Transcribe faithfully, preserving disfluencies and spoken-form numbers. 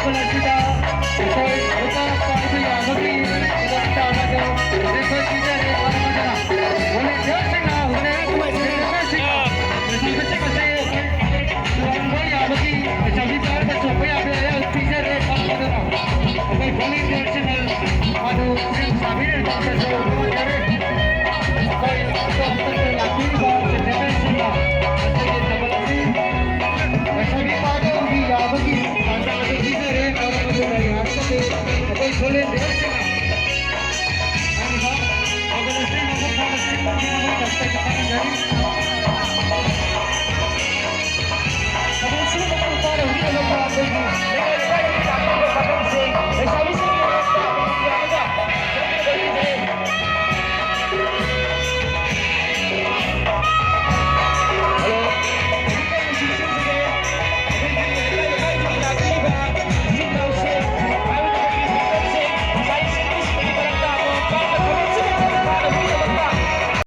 ꯑꯁꯤꯗ ꯑꯩꯈꯣꯏ ꯂꯨꯄꯥ ꯄꯥꯏꯕ ꯌꯥꯕꯒꯤ ꯈꯨꯗꯣꯡꯆꯥꯕ ꯑꯗꯨ ꯑꯩꯈꯣꯏ ꯄꯤꯖꯔꯦ꯫ ꯃꯔꯝ ꯑꯗꯨꯅ volunteerꯁꯤꯡꯅ ꯍꯧꯖꯤꯛ volunteerꯁꯤꯡꯅ ꯂꯩꯁꯥꯕꯤꯁꯤꯡ ꯑꯁꯤ ꯑꯩꯈꯣꯏ ꯆꯣꯡꯕ ꯌꯥꯕꯒꯤ, ꯂꯩꯁꯥꯕꯤ ꯄꯥꯏꯔꯒ ꯆꯣꯡꯕ ꯌꯥꯕꯒꯤ ꯑꯌꯥꯕ ꯄꯤꯖꯔꯦ꯫ ꯃꯔꯝ ꯑꯗꯨꯅ ꯑꯩꯈꯣꯏ volunteerꯁꯤꯡꯅ ꯃꯗꯨ ꯁꯦꯝ ꯁꯥꯕꯤꯔꯦ꯫ ꯃꯔꯝ ꯑꯗꯨꯅ ꯑꯩꯈꯣꯏ ꯑꯇꯣꯞꯄꯗ ꯂꯥꯛꯄꯤꯔꯤꯕ gentlemanꯁꯤꯡꯅ ꯉꯁꯤꯒꯤ ꯊꯥꯕꯜ ꯑꯁꯤ ꯂꯩꯁꯥꯕꯤ ꯄꯥꯏꯕꯒꯤ ꯌꯥꯕꯒꯤ ꯇꯥꯟꯖꯥ ꯑꯗꯨ ꯄꯤꯖꯔꯦ꯫ ꯃꯔꯝ ꯑꯗꯨꯅ ꯌꯥꯔꯒꯗꯤ ꯑꯩꯈꯣꯏ volunteerꯁꯤꯡꯅ ꯍꯥꯏꯔꯤꯕ ꯊꯥꯕꯜ ꯑꯁꯤ ꯃꯄꯨꯡ ꯐꯥꯅ ꯁꯤꯟꯕꯤꯅꯕ ꯇꯧꯖꯔꯤ꯫ ꯊꯥꯕꯜ ꯑꯁꯤ ꯃꯄꯨꯡ ꯐꯥꯅ ꯍꯧꯖꯤꯛ ꯍꯧꯖꯤꯛ ꯑꯩꯈꯣꯏꯒꯤ